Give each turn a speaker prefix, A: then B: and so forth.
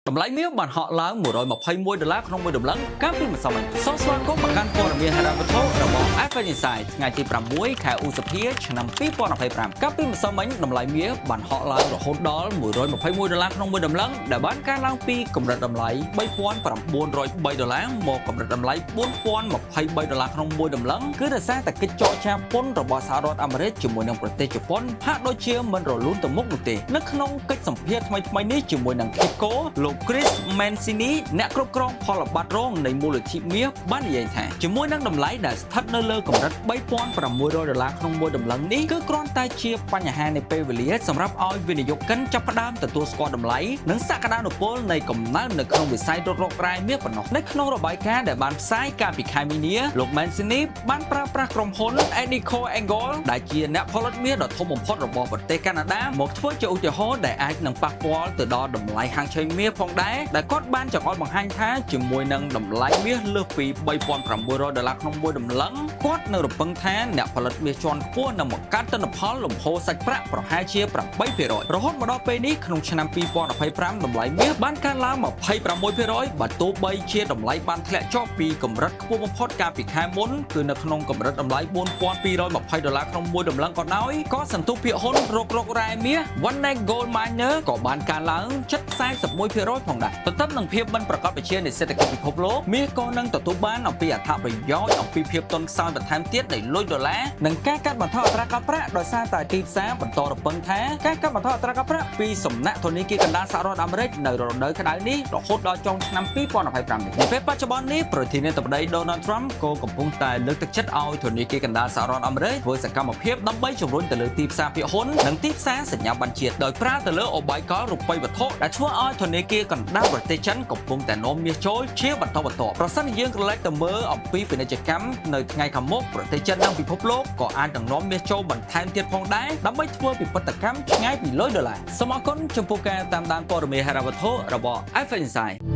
A: តម្លៃមាសបានហក់ឡើង121ដុល្លារក្នុងមួយតម្លឹងកាលពីម្សិលមិញសូមស្វាគមន៍មកកាន់ព័ត៌មានហិរញ្ញវត្ថុរបស់ FN Insight ថ្ងៃទី6ខែឧសភាឆ្នាំ2025កាលពីម្សិលមិញតម្លៃមាសបានហក់ឡើងរហូតដល់121ដុល្លារក្នុងមួយតម្លឹងដែលបានកើនឡើងពីកម្រិតតម្លៃ3903ដុល្លារមកកម្រិតតម្លៃ4023ដុល្លារក្នុងមួយតម្លឹងគឺដោយសារតែកិច្ចចរចាពន្ធរបស់សហរដ្ឋអាមេរិកជាមួយនឹងប្រទេសជប៉ុនហាក់ដូចជាមិនរលូនទៅមុខនោះទេនៅក្នុងកិច្ចសម្ភាសន៍ថ្មីៗនេះជាមួយនឹង Kitco លោក Chris Mancini អ្នកគ្រប់គ្រងផលប័ត្ររងនៃមូលនិធិមាសបាននិយាយថាជាមួយនឹងតម្លៃដែលស្ថិតនៅលើកម្រិត3600ដុល្លារក្នុងមួយតម្លឹងនេះគឺគ្រាន់តែជាបញ្ហានៃពេលវេលាសម្រាប់ឲ្យវិនិយោគិនចាប់ផ្ដើមទទួលស្គាល់តម្លៃនិងសក្តានុពលនៃកំណើននៅក្នុងវិស័យរុករករ៉ែមាសប៉ុណ្ណោះនៅក្នុងរបាយការណ៍ដែលបានផ្សាយកាលពីខែមីនាលោក Mancini បានប្រើប្រាស់ក្រុមហ៊ុន Agnico Eagle ដែលជាអ្នកផលិតមាសដ៏ធំបំផុតរបស់ប្រទេសកាណាដាមកធ្វើជាឧទាហរណ៍ដែលអាចនឹងប៉ះពាល់ទៅដល់តម្លៃហាងឆេងមាសផងដែរដែលគាត់បានចង្អុលបង្ហាញថាជាមួយនឹងតម្លៃមាសលើសពី3900ដុល្លារក្នុងមួយតម្លឹងគាត់នៅរំពឹងថាអ្នកផលិតមាសជាន់ខ្ពស់នឹងបង្កើតទិន្នផលលំហូរសាច់ប្រាក់ប្រហែលជា8%រហូតមកដល់ពេលនេះក្នុងឆ្នាំ2025តម្លៃមាសបានកើនឡើង26%បើទោះបីជាតម្លៃបានធ្លាក់ចុះពីកម្រិតខ្ពស់បំផុតកាលពីខែមុនគឺនៅក្នុងកម្រិតតម្លៃ4220ដុល្លារក្នុងមួយតម្លឹងក៏ដោយក៏សន្ទុះភាគហ៊ុនរករ៉ែមាស VanEck Gold Miner ក៏បានកើនឡើងជិត41%ផងដែរទន្ទឹមនឹងភាពមិនប្រកបប្រជានៃសេដ្ឋកិច្ចពិភពលោកមាសក៏នឹងទទួលបានអំពីអត្ថប្រយោជន៍អំពីភាពទន់ខ្សោយបន្ថែមទៀតនៃលុយដុល្លារនិងការកាត់បន្ថយអត្រាការប្រាក់ដោយសារតែទីផ្សារបន្តរំពឹងថាការកាត់បន្ថយអត្រាការប្រាក់ពីសំណាក់ធនាគារកណ្ដាលសហរដ្ឋអាមេរិកនៅរដូវក្តៅនេះរហូតដល់ចុងឆ្នាំ2025នេះនាពេលបច្ចុប្បន្ននេះប្រធានាធិបតី Donald Trump ក៏កំពុងតែលើកទឹកចិត្តឲ្យធនាគារកណ្ដាលសហរដ្ឋអាមេរិកធ្វើសកម្មភាពដើម្បីជំរុញទៅលើទីផ្សារភាគហ៊ុននិងទីផ្សារសញ្ញាបត្រជាតិដោយប្រើទៅលើឧបាយកលរូបិយវត្ថុដែលធ្វើឲ្យធនាគារកណ្ដាលប្រទេសចិនកំពុងតែនាំមាសចូលជាបន្តបន្ទាប់ប្រសិនជាយើងក្រឡេកទៅមើលអំពីពាណិជ្ជកម្មនៅថ្ងៃខាងមុខប្រទេសចិននិងពិភពលោកក៏អាចនឹងនាំមាសចូលបន្ថែមទៀតផងដែរដើម្បីធ្វើពិពិធកម្មឆ្ងាយពីលុយដុល្លារសូមអរគុណចំពោះការតាមដានព័ត៌មានហិរញ្ញវត្ថុរបស់ FN Insight។